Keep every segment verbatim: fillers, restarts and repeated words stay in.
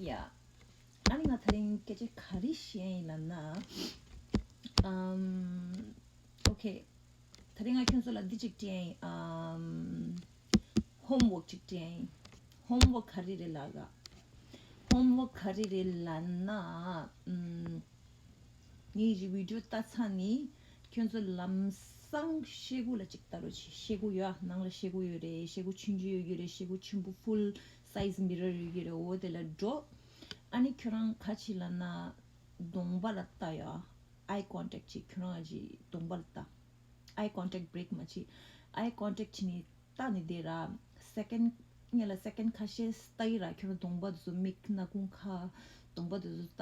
ཡ། ཨ་ནི་ང་དེ་རིང་སྐད་ཆ་ག་རེ་བཤད་ཡིན་ལབ་ན། ཨམ། ཨོ་ཁེ། དེ་རིང་ང་ཁྱོད་ཚོ་ལ་འདི་གཅིག་དྲན་ཡིན། ཨམ། ཧོམ་ཝོག་གཅིག་དྲན་ཡིན། ཧོམ་ཝོག་ག་རེ་རེད་ལབ་ག་ཧོམ་ཝོག་ག་རེ་རེད་ལབ་ན། ཨམ། ངས་ཀྱི་བི་ཌིའོ་ལྟ་ཚར་ནས་ཁྱོད་ཚོ་ལམ་སང་ཤེལ་སྒོ་ལ་གཅིག་ལྟ་རོགས་བྱེད། ཤེལ་སྒོ་ཡོད་ཨ། ནང་ལ་ཤེལ་སྒོ་ཡོད་རེད། ཤེལ་སྒོ་ཆུང་ཆུང་ཡོད་ཀྱི་རེད། ཤེལ་སྒོ་ཆེན་པོ་ཕུལ་སའི་ཛི་མི་རར་ཡོད་ཀྱི་རེད། འོ་དེ་ལ་འགྲོ། ཨ་ནི་ཁྱོད་རང་ག་ཅི་ལབ་ན་གདོང་པ་ལ་ལྟ་ཡོད་ཨ། ཨའི་ཀོན་ཊེག་བྱེད། ཁྱོད་རང་གི་གདོང་པ་ལ་ལྟ། ཨའི་ཀོན་ཊེག་བྷི་རེག་མ་བྱེད། ཨའི་ཀོན་ཊེག་བྱས་ནས་ལྟ་ནས་བསྡད་ར། སེ་ཀེན་ཌ་སྔོན་ལ་སེ་ཀེན་ཌ་ཁ་ཤས་ལྟ་ཡི་ར། ཁྱོད་རང་གདོང་པ་དེ་ཚོ་མིག་སྣ་ཁུང་ཁ་གདོང་པ་དེ་ཚོ་ལྟ།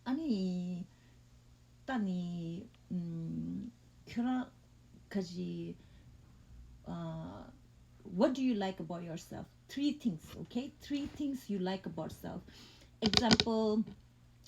ཨ་ནི། ད་ནི། ཨམ། ཁྱོད་རང་ག་ཅི། ཨ། What do you like about yourself? Three things, okay? Three things you like about self. Example,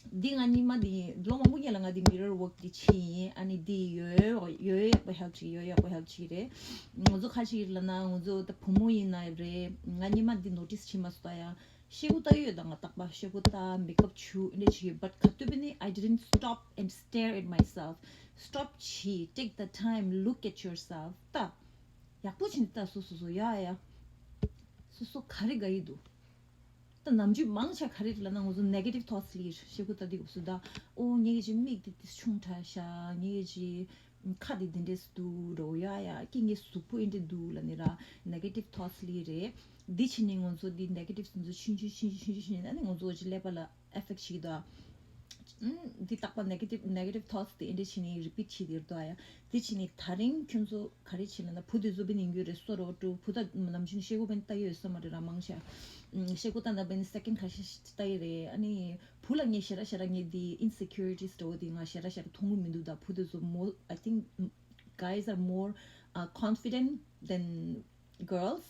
འདི་ང་ཉི་མ་འདི་ལོ་མང་པོ་སྔོན་ལ་ང་འདི་མི་རར་ཝོག་འདི་བྱས་ཡིན། ཨ་ནི་འདི་ཡོད་ཡོད་ཡག་པོ་ཧེལཔ་བྱེད་ཀྱི་ཡོད། ཡག་པོ་ཧེལཔ་བྱེད་ཀྱི་རེད། ང་ཚོ་ག་ཅི་ལབ་ན་ང་ཚོ་ད་བུ་མོ་ཡིན་ན་རེད། ང་ཉི་མ་འདི་ནོ་ཊིས་བྱེད་མ་སོང་ད་ཡ། ཤེལ་སྒོ་ལྟ་ཡོད་ད། ང་རྟག་པར་ཤེལ་སྒོ་ལྟ། མེག་ཨབ་བྱུག་འདི་འདྲ་བྱེད་ཀྱི་ཡོད། བཊ་ག་དུས་བས་ནི་I didn't stop and stare at myself. སི་ཊོབ་བྱེད། Take the time, look at yourself. ལྟ། ཡག་པོ་བྱས་ནས་ལྟ། སོ་སོ་སོ། ཡ་ཡ། སོ་སོ་ག་རེ་དགའ་ཡི་འདུག་ད་ནམ་རྒྱུན་མང་ཆེ་ག་རེ་རེད་ལབ་ན་ང་ཚོ་ནེ་གེ་ཊིབ་ཐོཊ་སི་སླེབས་ཀྱི་རེད། ཤེལ་སྒོ་ལྟ་དུས་སྐབས་སུ་ད། ཨོ་ངའི་གི་མིག་འདི་འདི་ཆུང་དྲགས་ཤག་ངའི་གི་ཁ་འདི་འདི་འདྲས་སུ་འདུག་རོ། ཡ་ཡ། ཀི་ངའི་གཟུགས་པོ་འདི་འདྲས་འདུག་ལབ་ནས་ར། ནེ་གེ་ཊིབ་ཐོཊ་སི་སླེབས་ཀྱི་རེད། འདི་བྱས་ནས་ང་ཚོ་འདི་ནེ་གེ་ཊིབ་སི་འདི་ཚོ་ཆུང་ཆུང་ཆུང་ཆུང་ཆུང་ཆུང་ཆུང་ནས་ཨ་ནི་ང་ཚོ་གི་ཀླད་པ་ལ་ཨེ་ཕེག་ཊི་བྱེད་ཀྱི་འདུག་ཨ། ཨུམ། འདི་རྟག་པར་ནེ་གེ་ཊིབ་ནེ་གེ་ཊིབ་ཐོཊ་སི་དེ་འདི་འདྲས་བྱས་ནས་རི་པིཊ་བྱེད་ཀྱི་རེད་འདུག་ཨ་ཡ། དེ་བྱས་ནས་ད་རིང་ཁྱོད་ཚོ་ག་རེ་བྱེད་ལབ་ན། བུ་དེ་ཚོ་བས་ནི་ཡོད་རེད། སོ་རོ་ཀྲུ། བུ་ད་ནམ་རྒྱུན་ཤེལ་སྒོ་བས་ནི་ལྟ་ཡོད་ས་མ་རེད་ར། མང་ཆེ། ཨུམ། ཤེལ་སྒོ་ལྟ་ན་བས་ནི་སེ་ཀེན་ཌ་ཁ་ཤས་ལྟ་ཡི་རེད། ཨ་ནི་བུ་ལ་ངས་ཞེ་དྲག་ཞེ་དྲག་ངས་འདི་ཨིན་སེ་ཀུ་རི་ཊིས་འདྲ་བོ་དེ་ང་ཞེ་དྲག་ཞེ་དྲག་མཐོང་གི་མི་འདུག་ད་བུ་དེ་ཚོ་more, I think guys are more, uh, confident than girls.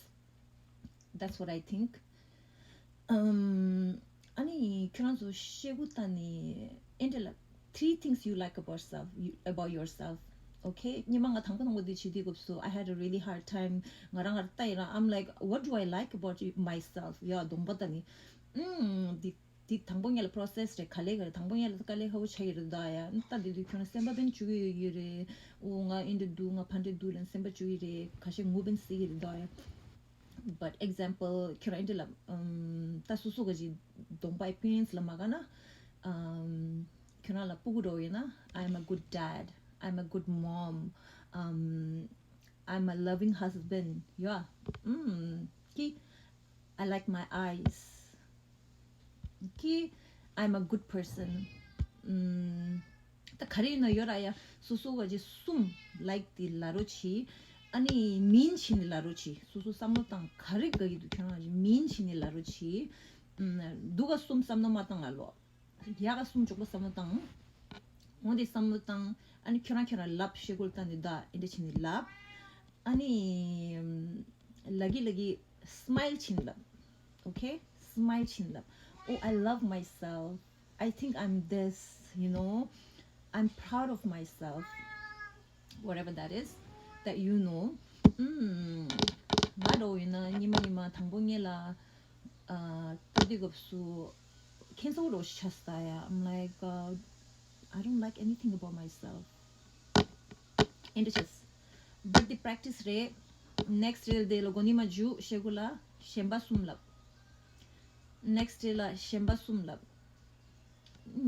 That's what I think. Um, ཨ་ནི་ཁྱོད་རང་ཚོ་ཤེལ་སྒོ་ལྟ་ནས་ཨེ་འདྲ་ལ། Three things you like about self, you, about yourself. Okay? ཉི་མ་ང་དང་པོ་དང་པོ་འདི་བྱེད་དུས་སྐབས་སུ། I had a really hard time. ང་རང་ང་ལྟ་ཡིན་ར། I'm like, what do I like about you- myself? ཡ། གདོང་པ་ལྟ་ནི། ཨུམ། འདི་འདི་དང་པོ་སྔོན་ལ་པོ་རོ་སེ་སི་རེད། ག་ལེ་ག་ལེ། དང་པོ་སྔོན་ལ་དཀའ་ལས་ཁག་པོ་ཆགས་ཀྱི་རེད་ད་ཡ། ལྟ་འདི་དུས་ཁྱོད་རང་སེམས་པ་བས་ནི་སྐྱོ་གི་ཡོད་ཀྱི་རེད། ཨོ་ང་ཨེ་འདྲ་འདུག་ང་ཕ་འདྲ་འདུག་ལབ་སེམས་པ་སྐྱོ་གི་རེད། ཁ་ཤས་ངུ་བས་ནི་སྲིད་ཀྱི་རེད་ད་ཡ། But example, ཁྱོད་རང་འདི་ལ། ཨམ། ད་སོ་སོ་ག་ཅི་གདོང་པ་ཨེག་སི་པི་རི་ཡན་སི་ལ་མ་དགའ་ན། ཨམ། ཁྱོད་རང་ལ་སྤུ་གུ་འདྲ་བོ་ཡོད་ན། I'm a good dad. I'm a good mom. Um, I'm a loving husband. Yeah. ཨམ། ཀི། I like my eyes. ཀི། I'm a good person. ཨམ། ད་ག་རེ་ཡིན་ན་ཡོད་ར་ཡ། སོ་སོ་ག་ཅི་གསུམ་ལའིཀ་དེ་ལབ་རོགས་བྱེད། ཨ་ནི་མིན་བྱས་ནས་ལབ་རོགས་བྱེད། སོ་སོ་བསམ་བློ་བཏང་། ག་རེ་དགའ་གི་འདུག་ཁྱོད་རང་ག་ཅི་མིན་བྱས་ནས་ལབ་རོགས་བྱེད། ཨམ། སྡུག་ག་གསུམ་བསམ་བློ་མ་བཏང་ང་ལོ། ཡག་ག་གསུམ་མགྱོགས་པོ་བསམ་བློ་བཏང་། འོ་དེ་བསམ་བློ་བཏང་། ཨ་ནི་ཁྱོད་རང་ཁྱོད་རང་ལབ། ཤེལ་སྒོ་ལ་ལྟ་ནས་ད་ཨེ་འདྲ་བྱས་ནས་ལབ། ཨ་ནི་ལབ་ཀྱི་ལབ་ཀྱི་སི་མའིལ་བྱས་ནས་ལབ། Okay? སི་མའིལ་བྱས་ནས་ལབ། Oh, I love myself. I think I'm this, you know. I'm proud of myself. Whatever that is, that you know. ཨུམ། ང་འདྲ་བོ་ཡིན་ན་ཉི་མ་ཉི་མ་དང་པོ་སྔོན་ལ། ཨ། ལྟ་དུས་སྐབས་སུ་ཁྱད་མཚར་པོ་ཆགས་སོང་ད་ཡ། I'm like, uh, I don't like anything about myself. ཨེ་འདྲ་བྱས། But the practice རེད། Next day དེ་ལ་གོ་ནི་མ་འཇུ་ཤེལ་སྒོ་ལ་གཞན་པ་གསུམ་ལབ། Next day ལ་གཞན་པ་གསུམ་ལབ།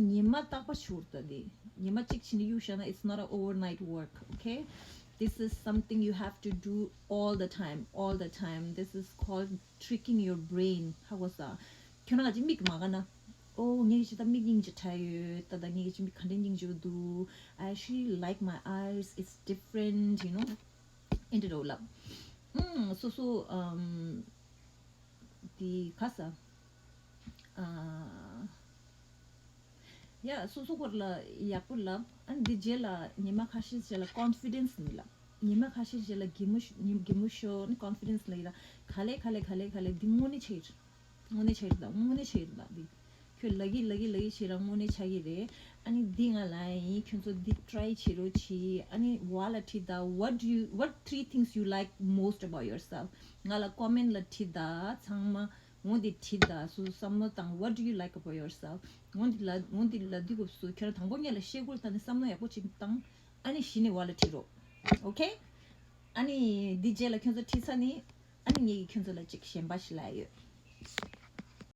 ཉི་མ་རྟག་པར་བྱེད་དགོས་རེད་ད་དེ། ཉི་མ་གཅིག་བྱས་ནས་གཡུགས་བཞག་ན། It's not an overnight work, okay? This is something you have to do all the time, all the time. This is called tricking your brain. ཧ་གོ་སོང་། ཁྱོད་རང་ག་ཅི་མིག་མ་དགའ་ན། ཨོ་ངའི་ཅི་ད་མིག་སྙིང་རྗེ་དྲགས་ཡོད། ད་ད་ངའི་ཅི་མིག་ག་འདྲ་སྙིང་རྗེ་པོ་འདུག I actually like my eyes. It's different, you know. ཨེ་འདྲ་འདྲ་བོ་ལབ། ཨུམ། སོ་སོ། ཨམ། དེ་ག་ས། ཨ། ཡ། སོ་སོ་སྐོར་ལ་ཡག་པོ་ལབ། ཨ་ནི་འདི་རྗེས་ལ་ཉི་མ་ཁ་ཤས་རྗེས་ལ་ཀོན་ཕི་ཌེན་སི་ནས་ལབ། ཉི་མ་ཁ་ཤས་རྗེས་ལ་གད་མོ་ཤོར། གད་མོ་ཤོར་ནི་ཀོན་ཕི་ཌེན་སི་ལ་ཡིན་ལ། ག་ལེ་ག་ལེ་ག་ལེ་ག་ལེ་འདི་དངོས་གནས་ཆགས་ཡོད། དངོས་གནས་ཆགས་ཡོད་ད། དངོས་གནས་ཆགས་ཡོད་ད་འདི། ཁྱོད་ལབ་ཀྱི་ལབ་ཀྱི་ལབ་ཀྱི་བྱས་ར་དངོས་གནས་ཆགས་ཀྱི་རེད། ཨ་ནི་འདི་ང་ལབ་ཡིན། ཁྱོད་ཚོ་འདི་ཊ་རའི་བྱེད་རོགས་གྱིས། ཨ་ནི་ཝོལ་ལ་བྲིས་ད། What do you, what three things you like most about yourself? ང་ལ་ཀོ་མེན་ཊི་ལ་བྲིས་ད་ཚང་མ། འོ་འདི་བྲིས་དང་སུ་བསམ་བློ་བཏང་། What do you like about yourself? འོ་འདི་ལ་འོ་འདི་ལབ་དུས་སྐབས་སུ་ཁྱོད་རང་དང་པོ་ངེད་ལ་ཤེས་དགོས་ལ། ད་ནི་བསམ་བློ་ཡག་པོ་ཅིག་བཏང་། ཨ་ནི་གཞི་ནས་བ་ལ་བྲིས་རོགས། ཨོ་ཁེ། ཨ་ནི་འདི་རྗེས་ལ་ཁྱོད་ཚོ་བྲིས་ཚར་ནི། ཨ་ནི་ངེད་ཀྱིས་ཁྱོད་ཚོ་ལ་ཅིག་གཞན་པ་ཞིག་ལབ་ཡོད།